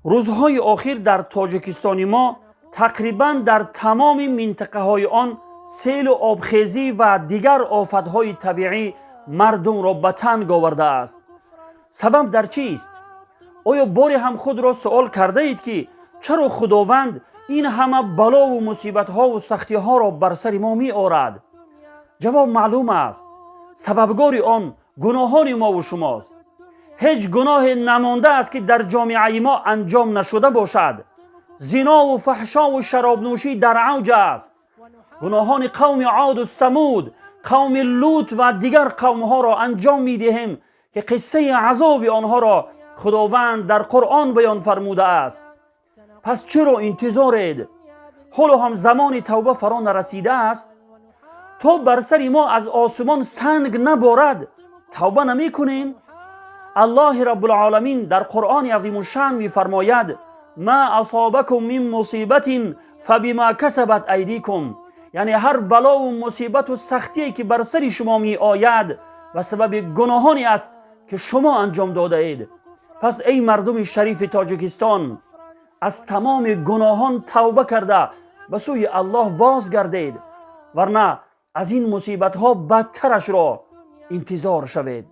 Рӯзҳои охир дар Тоҷикистони мо тақрибан дар тамоми минтақаҳои он селу обхезӣ ва дигар офатҳои табиӣ мардумро ба танг овардааст. Сабаб дар чист? Оё боре ҳам худро суол кардаед, ки чаро Худованд ин ҳама балову мусибатҳову сахтиҳоро бар сари мо меорад? Ҷавоб маълум аст. Сабабгори он гуноҳони мову шумост. Ҳеҷ гуноҳе намондааст, ки дар ҷомеаи мо анҷом нашуда бошад. Зинову фаҳшову шаробнӯшӣ дар авҷ аст. Гуноҳони қавми Оду Самуд, қавми Лут ва дигар қавмҳоро анҷом медиҳем, ки қиссаи азоби онҳоро Худованд дар Қуръон баён фармудааст. Пас чиро интизоред? Ҳоло ҳам замони тавба фаро нарасидааст. То бар сари мо аз осмон санг наборад, тавба намекунем. Аллоҳи Раббулоламин дар Қуръони азимушшаън мефармояд: «Ма асобакум мин мусибатин фабима касабат айдикум». Яъне ҳар балову мусибату сахтие, ки бар сари шумо меояд, ба сабаби гуноҳоне аст, ки шумо анҷом додаед. Пас, эй мардуми шарифи Тоҷикистон, аз тамоми гуноҳон тавба карда, ба сӯи Аллоҳ бозгардед, варна аз ин мусибатҳо бадтарашро интизор шавед.